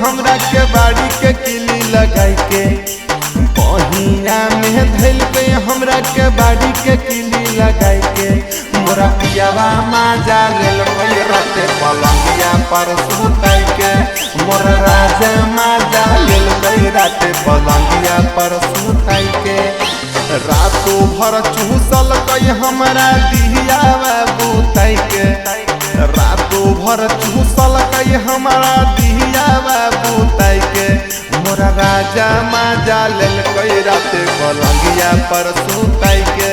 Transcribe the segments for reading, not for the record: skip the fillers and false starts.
हमरा के बाड़ी के किली लगाई के, बहिया में धैलकै हमरा के बाड़ी के किली लगाई के। मोरा पियावा माजा लेलकै राते पलंगिया पर सुताई के, मोरा राजा माजा लेलकै राते पलंगिया पर सुताई के। रातो भर चूसलकै हमरा दिहिया बुताई के, रातो भर चूसलकै हमरा दिहिया बुताई के। मोरा राजा माजा लेलकै राते पलंगिया पर सुताई के,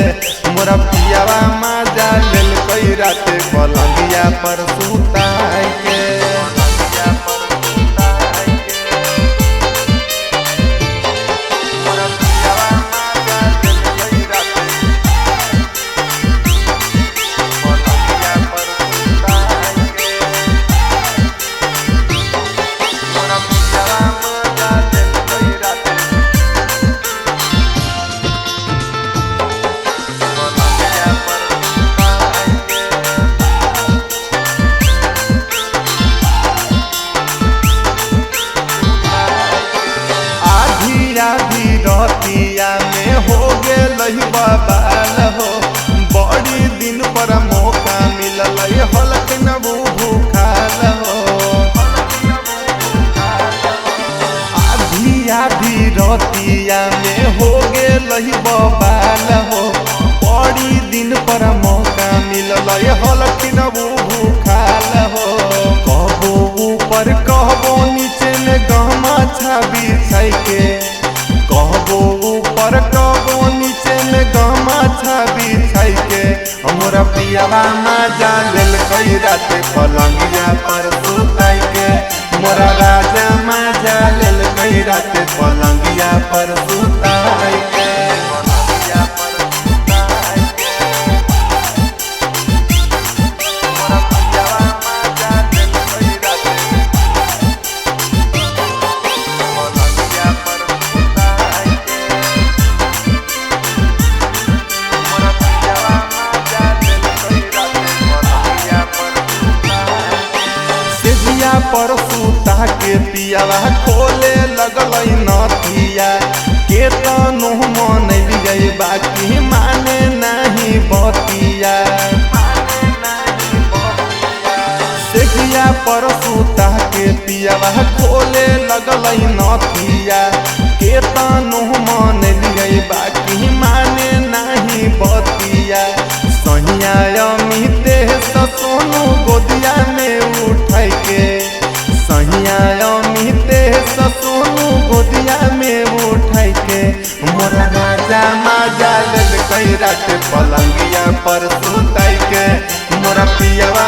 मोरा पियावा माजा लेलकै राते पलंगिया पर सुताई के। रतिया में हो गेल बबाल हो, बड़ी दिन पर मौका मिलल हलक नबू भूखाल हो। आधी आधी रतिया में हो गेल बबाल हो, बड़ी दिन पर मौका मिलल हलक नबू भूखाल हो। कहबो ऊपर कहबो नीचे में गमाछा बिछाई के, कहबो ऊपर कहबो नीचे में गमाछा बिछाई के। हमरा पियावा माजा लेलकै राते पलंगिया पर सुताई के, मोरा राजा माजा लेलकै राते पलंगिया पर सुताई के। पर सुता के पियावा खोले लगल नथिया, के तनु मनैलियै बाकी माने नहीं बतिया। सेजिया पर सुता के पियावा खोले लगल नथिया, के तनु मनैलियै बाकी माने नहीं बतिया। सहिया अमिते सोनू गोदिया में उठाई के, सहिया अमिते सोनू गोदिया में उठाई के। मोरा राजा माजा लेलकै राते पलंगिया पर सुताई के, मोरा पियावा